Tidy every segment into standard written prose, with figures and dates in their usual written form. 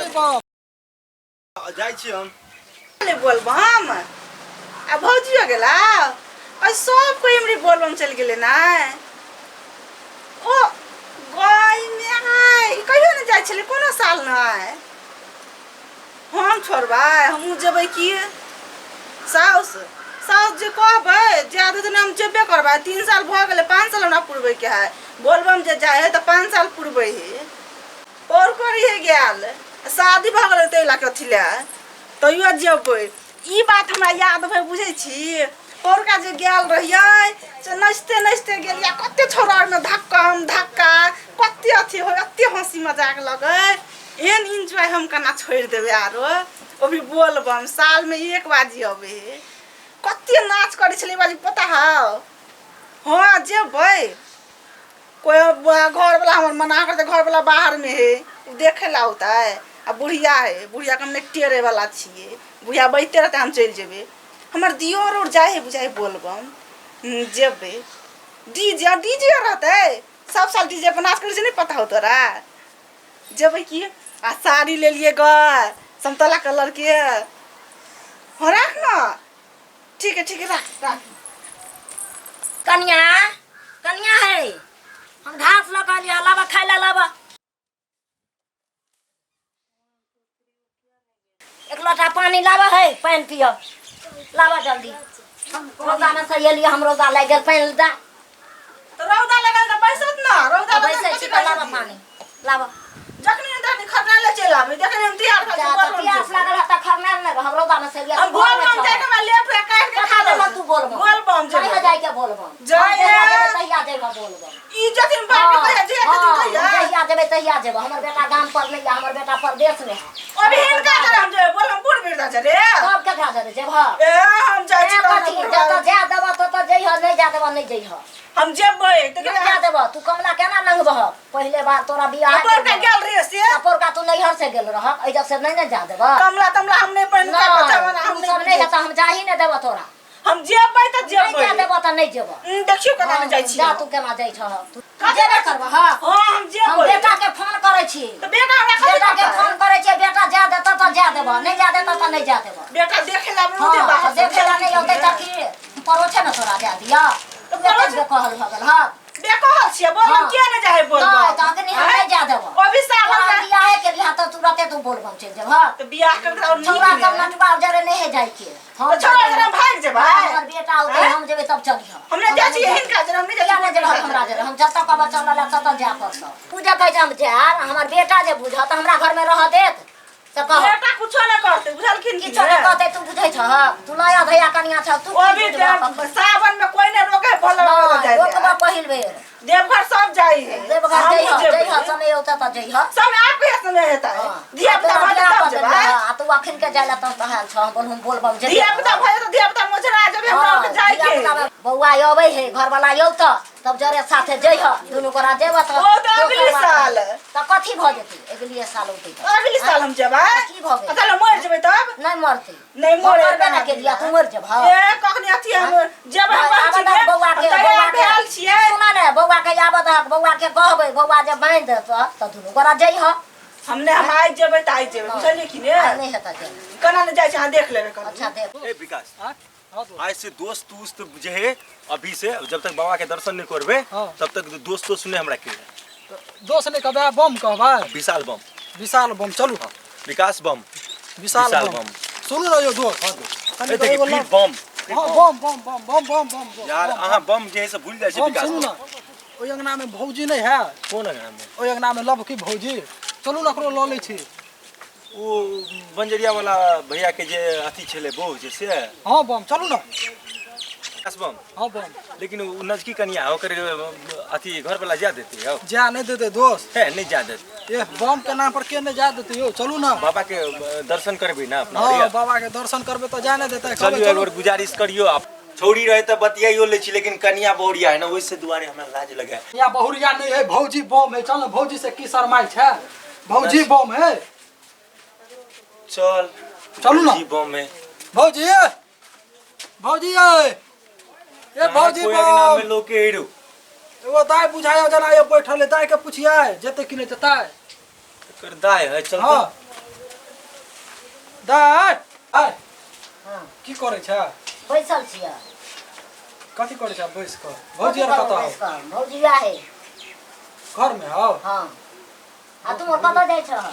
करबै। जाइ छी हम। ले बोलबम आ भौजियो गेला आ सब कोई इमरी बोलबम चलि गेलै ने। ओ गाय में आइ कहियो ने जाइ छलै कोनो साल नहि। हम छोड़बै? हमहूँ जेबै की। साउस साउस जे कहबै जा देतै ने, हम जेबे करबै। 3 साल भऽ गेलै, 5 साल हमरा पुरबैके है। बोलबम जे जाइ है तऽ 5 साल पुरबै है। और करी है गेल, शादी भऽ गेलै ताहि लए कऽ अथी लए तैयो जेबै। ई बात हमरा याद भए बुझै छी, पौरका जे गेल रहियै से नाचिते नाचिते गेलियै, कते छौड़ा ओहिमे धक्कम धक्का कते अथी होइ, एते हँसी मजाक लगै। एहन इन्जॉय हम केना छोड़ि देबै? आरो ओ भी बोलबम सालमे एक बाजी अबै है, कते नाच करै छलै बाजी पता हौ? हँ जेबै। कोई घरवला हमर मना करतै, घरवला बाहरमे है, ओ देखै लए औतै? आ बुढ़िया है, बुढ़ियाके हम नहि टेरैवला छियै। बुढ़िया बैठते रहतै, हम चलि जेबै। हमर दियोर उर जाइ है बुझाइ बोलबम, जेबै। डीजे डीजे रहतै, सब साल डीजे पर नाच करै छै, नहि पता हौ तोरा? जेबै की। आ साड़ी लेलियै ग समतोला कलरके। हँ राख न, ठीक है ठीक है, राख राख। कनिया, कनिया है, हम घास लऽ कऽ एलियै, लाबऽ खाय लए लाबऽ। एक लोटा पानी लाबऽ है, पानि पियब, लाबऽ जल्दी। रौदामे से एलियै हम, रौदा लागि गेल, पानि दा। तऽ रौदा लगल तऽ बैसत न, रौदा लगल बैसै छी तऽ लाबऽ पानी लाबऽ। जखनी तखनी खरना ले चलि आबै, जखनी हम तैयार भऽ जा, जेबै, तऽ बोलबम प्यास जेबै। लागल है तऽ खरना नहि हम रौदामे से एलियै। हम बोलबम जाके हमरा लेट हुए काटि के खा कथा लेब। तू बोलबम? बोलबम कहिया जेबै। जाइके बोलबम? जाइए। हम जहिया जेबै तहिया जेबै बोलबम। ई जथिन बाप के कहिया जे जथिन हँ, तहिया। हम जहिया जेबै तहिया जेबै। हमर बेटा गाम पर नहि यऽ, हमर बेटा परदेश मे है। अभी हिनका जरे हम जेबै बोलबम, बूढ़ वृद्धा जरे। तब केकरा जरे जेबह? ए हम जाइ छी ए, कहना कथी बुढ़वा। जतऽ जा देबह ततऽ जइह, नहि जा देबह नहि जइह। हम जेबै तऽ नहि जा देबह। तू कमला केना नंगबह? पहिले बार तोरा बियाह पोरका गेल रहियै से। पोरका तू नैहर से गेल रह, एहि से नहि ने जा देबह। कमला तमला हम नहि पहिन नहि, बच्चा वाला हम उ नहि सब नहि हेतऽ, हम जाही नहि देबह तोरा। हम जेबै तऽ नहि जेबै। जा देबह तऽ नहि जेबह। देखियौ केना नहि जाइ छी। जा, तू केना जाइ छह? तू जेबे करबह? हँ हम हम जेबै। बेटा के फोन करै छी। तऽ बेटा हमरा कथी बेटा के करतै? फोन करै छियै, बेटा जा देतऽ तऽ जा देबह, नहि जा देतऽ तऽ नहि जा देबह। बेटा देखे ला आबै होतै हँ बाहर से। देखे ला नहि औतै तऽ की परोछे ने तोरा जा दिअ? तऽ तू एते परोछे- बेकहल भऽ गेल हँ। बेकहल छियै? बोलबम हँ। किया नहि जाइ बोलबम? नहि तऽ अखनी हम नहि जा देबह। अभी सावन तोरा में बियाहे के लिहा तऽ तुरते तू बोलबम चलि जेबह। तऽ बियाह कर और नीक छौड़ा सब ने। नटुआ जरे नहि है जाइ के। हम तऽ छौड़ा जरे हम भागि जेबै? हमर बेटा औतै, आँय? हम जेबै तब चलिह। हम नहि जाइ छियै हिनका जरे, हम नहि जाइ किया नहि छियै। जेबह हमरा जरे? हम जतऽ कहबह चलऽ लए ततऽ जाय पड़तौ। तू जे कहै छै हम जायब, हमर बेटा जे बुझत तऽ हमरा घरमे रहऽ देत से कह। बेटा कुछो नहि करतै, बुझलखिन कि किछो नहि ने? कहतै तू बुझै छह? तू नया धैया कनिया छह तू। ओ भी की बुझबह कखनो? सावन में कोई नहीं रोके भोला बाबा नहि, जाए। रोकबह पहिल बेर। देवघर सब जाइ है। देवघर हमहूँ जइह। जेबै। जइह, समय औतै तऽ जइह। समय आब कहिया समय हेतै? धिया पुता तोरा भऽ बियाह जेतै तब कऽ जेबै। देलियौ, आ तू अखन के जाय लए तब कहल छह, हम बोलहु बोलबम जेबै। धिया पुता भऽ जेतै, धिया पुता मोजरा जेबै हमरा हँ, आरके जाइ के। धिया-पुता बौआ अबै है, घरवाला औतऽ तब जरे साथे जइह, दुनू गोरा जेबह तऽ। ओ तऽ अगले दोसर बात। साल। तऽ कथी भऽ जेतै अगलिए साल औतै तऽ? अगले साल हम जेबै। की भऽ गेलै? चलो मरि जेबै तब। नहि मरतै। नहि मरे। मरबे ने केलियै, तू मरि जेबह? ए कखनी अथी हम जेबै, हम आबऽ छी दहक बौआ के, हम बौआ तैयार के भेल छियै। सुनऽ ने, बौआ के आबऽ दहक, बौआ के कहबै, बौआ जे बान्हि देतऽ तऽ दुनू गोरा जइह। हम नहि, हम आइ जेबै तऽ आइ जेबै, बुझलियै कि ने? आइ नहि हेतऽ जेबै। केना नहि जाइ छै, अहाँ देख लेबै कनी। अच्छा देख। ए विकास। हाँ दोस्त। आज से दोस्त उस्त जे है, अभी से जब तक बाबा के दर्शन नहीं करबे हाँ। तब तक दोस्त दोस्त नहीं हमरा के। दोस्त नहि कहबै, बम कहबै। विशाल बम। विशाल बम, चलू। विकास बम। विशाल विशाल बम। बम। सुनू ने यौ दोस्त, कनी ए देखी एगो फिर बम। हाँ बम बम बम बम बम बम बम। यार बम, अहाँ बम जे है से भूल जाइ छी। बम विकास सुनू बम। ने, ओहि अंगना में भौजी नहि है? कोन अंगना में? ओहि अंगना में लभकी भौजी, चलू ने ओकरो लऽ लै छी। ओ बंजरिया वाला भैया के जे अथी छलै बहू जे से? हाँ बम, चलू ने। विकास बम। हाँ बम। लेकिन ओ नजकी कनिया ओकर अथी घर वाला जा देते यौ? जा नहि देतै दोस्त। है नहीं जा देते। ए बम के नाम पर के नहि जा देतै यौ, चलू ने। बाबा के दर्शन करबै ना अपना हाँ ओरिया? बाबा के दर्शन करबै तऽ जा नहि देतै? कहबै चलियो, एक चलू। बार गुजारिश करियो। आप छौड़ी रहे तऽ बतियाइयो लै छी, लेकिन कनिया बहुरिया है ना, ओहिसे दुआरे हमरा लाज लगे। या बहुरिया नहीं है, भौजी बम है, चल ने। भौजी से की शरमाइ छै? भौजी बम है। चल। चलू ना। जी बम है। भौजी, भौजी, ए ए भौजी कोई अंगना बम में लोग के हेरू। एगो दाय बुझायो जना ये बैठल है, दाय के पुछिए जेते कि नहीं जेतै। एकर दाय है? चल। हाँ। दाय आय। हाँ। की करै छै? बैसल छियै। कथी करै छै बैस कऽ? भौजी आर कतऽ बैस कऽ? भौजी आहे घर में हौ। हाँ आ तू कतऽ जाइ छह?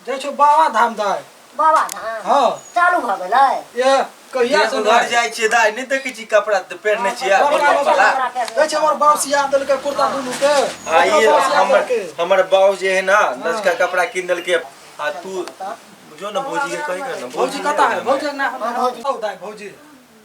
जाइ छौ बाबा धाम दाय। बाबा धाम? हाँ। चालू भऽ गेलै? ए कहिया से घर जाइ छियै दाय, नहि देखै छी कपड़ा तऽ पहिरने छियै बड़का बड़का वाला। जाइ छै हमर बाप सिया देलकै कुर्ता दुनू के। आ ई हमर हमर बाऊ जे है ना नजका कपड़ा कीन देलकै। आ तू जो ना भौजी के कही ना। भौजी कतऽ है? भौजी ना भौजी। दाय भौजी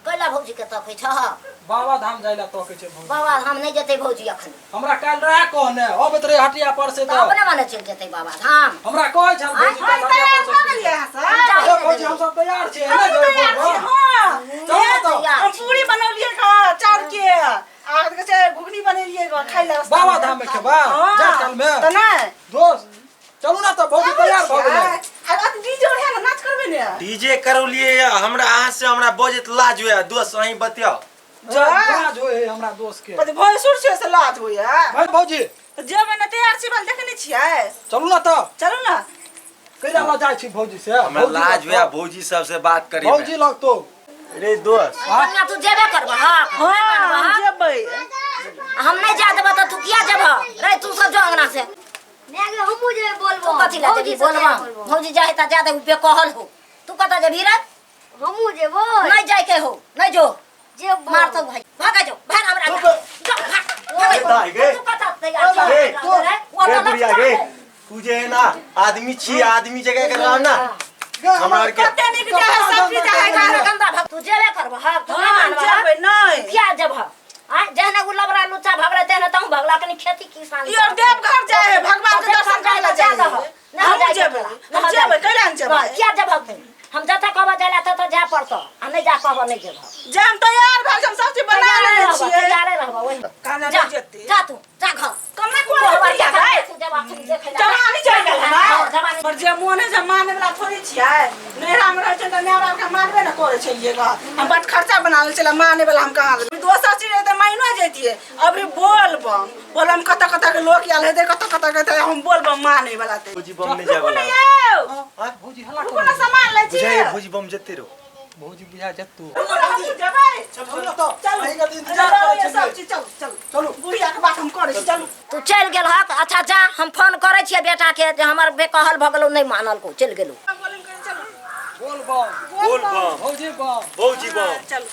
कैला भौजी के तकै छह? बाबा धाम जाइला तकै छै भौजी। बाबा धाम नहि जेतै भौजी अखन। हमरा काल्हि रहे कहने अबैत रहे हटिया पर से तऽ अपने मने चलि जेतै बाबा धाम। हमरा कहै छल भौजी हम तैयार भऽ गेलियै अहाँ सब? ए भौजी हम सब तैयार छियै। हम तैयार छियै, हाँ। चलू ना तऽ। हम पूरी बनौलियै गऽ चाउर के, आ कथी कहै छै घुघनी बनेलियै गऽ खाइ लए। बाबा धाम में खेबा जात काल में तऽ नहि दोस्त चलू ना तऽ भौजी तैयार भऽ गेलै। आ अथी डीजे है ना, नाच करबै ने? डीजे करौलियै हमरा अहाँ से हमरा बजैत लाज होया दोस्त, अहीं बतियाओ। लाज होय है हमरा दोस्त के। कथी भैंसुर छै से लाज होइया? भाई भौजी तऽ जेबै ने, तैयार छी बाल देखने छियै? चलू ना तऽ। चलू ना। कैला लऽ जाइ छी भौजी से? हमरा लाज होया भौजी सब से बात करी। भौजी लगतो रे दोस्त। कन्या तू जेबे करबह? हाँ हम जेबै। हम नहि जा देबह तऽ तू किया जेबह रे? तू सब जो अंगना से। हमहूँ जेबै बोलबम। तू कथी लए जेबही बोलबम? भौजी जाइ तऽ जा दे, बेकहल हो। तू कतऽ जेबही रे? हमहूँ जेबै। नहि जाइके हो, नहि जो। जेबो। मारतौ भाई, भागा जो, भाग हमरा। जो भाग। दाय गे। तू कतऽ तैयार छह? गे। रे, ओ गे तऽ बुढ़िया लफड़ा गे, है। तू जे है ना आदमी छी, आदमी जगह के रह ना। हमरा आर के कते नीक जाइ है, सब चीज जाइ है। गंदा गंदा भाग। तू जेबे करबह? तू नहि हाँ, मानबह? जेबै नहि। किया जेबह? आँय, जेहने उ लबड़ा लुच्चा भगलै तेहने तहूँ भगला। कनी खेती किसान ई और देवघर जाइ है, भगवान के दर्शन करे ला जाइ है। हमहूँ जेबै, हम जेबै। कैला नहि जेबै? किया जेबह तू? हम जतऽ कहबह जाइ ला ततऽ जाय पड़तौ, आ नहि जा कहबह नहि जेबह। जे हम तैयार भेल छी, हम सब चीज बना लेने छियै। तैयारे रहबह ओहि। काना जा नहि जेतै। जा तू जा घर। कमे कोन बुढ़िया गै? तू जेबह अखन देखै ला। जवानी चलि गेल हाँ, हमरा। जवानी। पर जे मोन है से माने वाला थोड़ी छियै। नैहरा में रहै छै तऽ माय बाप के मानबे ने करै छलियै गऽ। हम बड खर्चा बना लै छलियै, माने वाला हम कहाँ लेबै? दोसर चीज रहै तऽ मानियो जैतियै। अभी बोलबम बोलबम कतऽ कतऽ के लोक आयल हेतै, कतऽ कतऽ के हेतै, हम बोलबम माने वाला ते। भौजी बम नहि जाय रुकू वाला। ने यौ, भौजी हल्ला रुकू ने, सामान लै छी। बुझाइए भौजी बम जते रहो। भौजी बुझा जेतू। रुकू ने, हमहूँ जेबै। चलू ना तऽ। चलू। अहीं के तऽ इंतजार करै चलू, सब छलियै। चीज चलू चलू चलू। बुढ़िया के बात हम करै छी, चलू। तू चलि गेल हक। अच्छा जा, हम फोन करै छियै बेटा के जे हमर बेकहल भऽ गेलौ, नहि मानलकौ, चलि गेलौ। बोलम करै चलू। बोल बम। बोल बम। भौजी बम। भौजी बम। चलू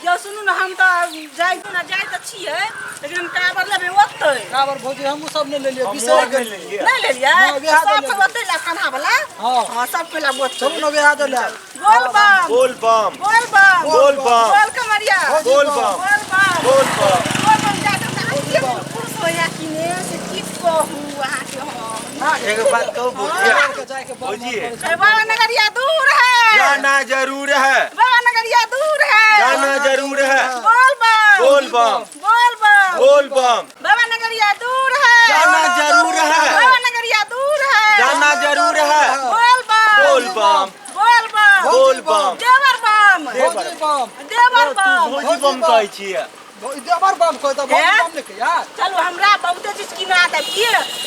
यौ, सुनू ने, हम तऽ जाइ ना जाइ तऽ छियै, लेकिन हम काबर लेबै ओतै। काबर भौजी हमहूँ सब नहि लेलियै, हमहूँ बिसरि आर नहि गेलियै। लेलियै। नहि लेलियै? नहि, वएह सब लेलियै। सब ओतै ला कन्हा वाला। हाँ। हाँ, सब कोइ ला ओतै। चलू ना वएह दे ले। बोल बम। बोल बम। बोल बम। बोल बम। बोल कमरिया। बोल बम। बोल बम। बोल बम। बोल बम। जा तऽ अहाँके पुरुष होइया कि ने से की कहू अहाँके हम। एगो बात कहू भौजी? के जाइके बम भौजी। मन करै छै। अरे बाबा नगरिया दूर है। जाना जरूर है। बाबा नगरिया दूर है। जाना जरूर है। बोल बम। बोल बम। बोल बम। बोल बम। बाबा नगरिया दूर है। जाना जरूर है। बाबा नगरिया दूर है। जाना जरूर है। बोल बम। बोल बम। बोल बम। बोल बम। देवर बम। भौजी बम। देवर तू बम। भौजी बम कहै छियै? देवर बम कहै तऽ भौजी हे? बम नहि कहिया। चलू, हमरा बहुते चीज किना देब की।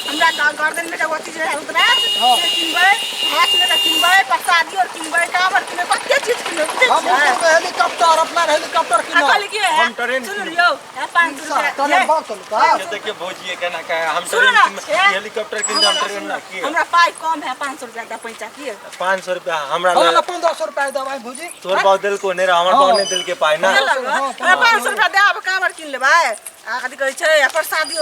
हमरा गर्दन में एगो चीज रहै रुद्राक्ष हाँ। से किनबै, हाथ में किनबै, प्रसादी और किनबै, कांवर किनबै, कते चीज किनबै बुझै हम छियै? हेलीकॉप्टर अपना हेलीकॉप्टर आ किनब। कहली कि है, हम ट्रेन सुनू किनबै। यौ, है 500 रुपया। तने हे, बम चलू तऽ। ये देखिए भौजी केना कहे हम सुनू ना, ट्रेन हे, हेलीकॉप्टर किन हम हमरा ट्रेन सुनू ना की। हमरा पाइ कम है, 500 रुपया दा पैसा की। 500 रुपया हमरा हमरा लग 1500 रुपया देबै भौजी। तोर बाप देलको नहि रह, हमर बाप नहि देलकै पाइ ना। देलक? हाँ, हमरा 500 रुपया दे, आब कांवर किन लेबै आ कथी कहै छै आ प्रसादी और